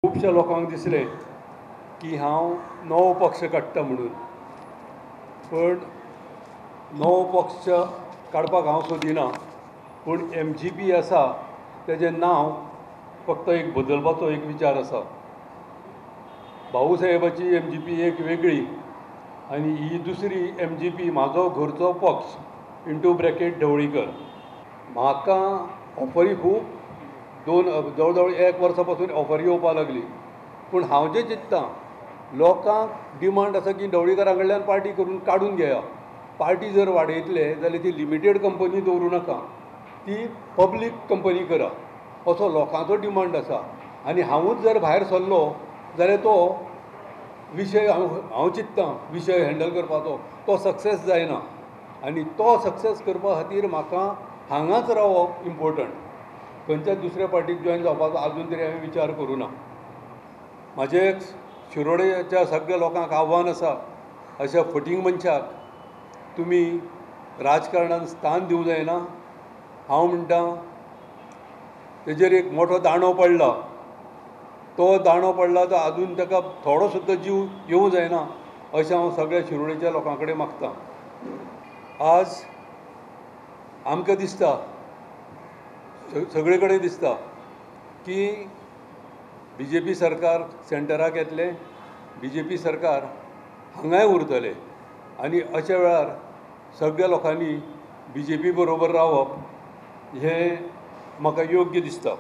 खुबश्या लोकांक दिसलें की हांव नवो पक्ष काडटा म्हणून, पण नवो पक्ष काडपाक हांव सोदिना. पूण एम जी पी आसा तेजें नांव फक्त एक बदलपाचो एक विचार आसा. भाऊसाहेबाची एम जी पी एक वेगळी आनी ही दुसरी एम जी पी म्हाजो घरचो पक्ष इंटू ब्रॅकेट ढवळीकर. म्हाका ऑफरी खूब दोन जवळ जवळ एक वर्सां पासून ऑफरी येवपाक लागली, पूण हांव जें चिंत्ता लोकांक डिमांड आसा की ढवळीकरा कडल्यान पार्टी करून काडून घेया. पार्टी जर वाडयतले जाल्यार ती लिमिटेड कंपनी दवरूं नाका, ती पब्लीक कंपनी करा असो लोकांचो डिमांड आसा. आनी हांवूच जर भायर सरलो जाल्यार तो विशय हांव चिंत्ता विशय हँडल करपाचो तो सक्सेस जायना, आनी तो सक्सेस करपा खातीर म्हाका हांगाच रावप इम्पोर्टंट. खंयच्याच दुसऱ्या पार्टीक जॉयन जावपाचो आजून तरी हांवें विचार करूं ना. म्हाजें शिरोडेच्या सगळ्या लोकांक आव्हान आसा, अशा फटींग मनशाक तुमी राजकारणान स्थान दिवंक जायना. हांव म्हणटा तेजेर एक मोठो दांडो पडला, तो दांडो पडला तो आजून ताका थोडो सुद्दां जीव येवंक जायना अशें हांव सगळ्या शिरोडेच्या लोकां कडेन मागता. आज आमकां दिसता, सगळे कडेन दिसता की बी जे पी सरकार सेंटराक येतलें, बी जे पी सरकार हांगाय उरतलें, आनी अशा वेळार सगळ्या लोकांनी बी जे पी बरोबर रावप हें म्हाका योग्य दिसता.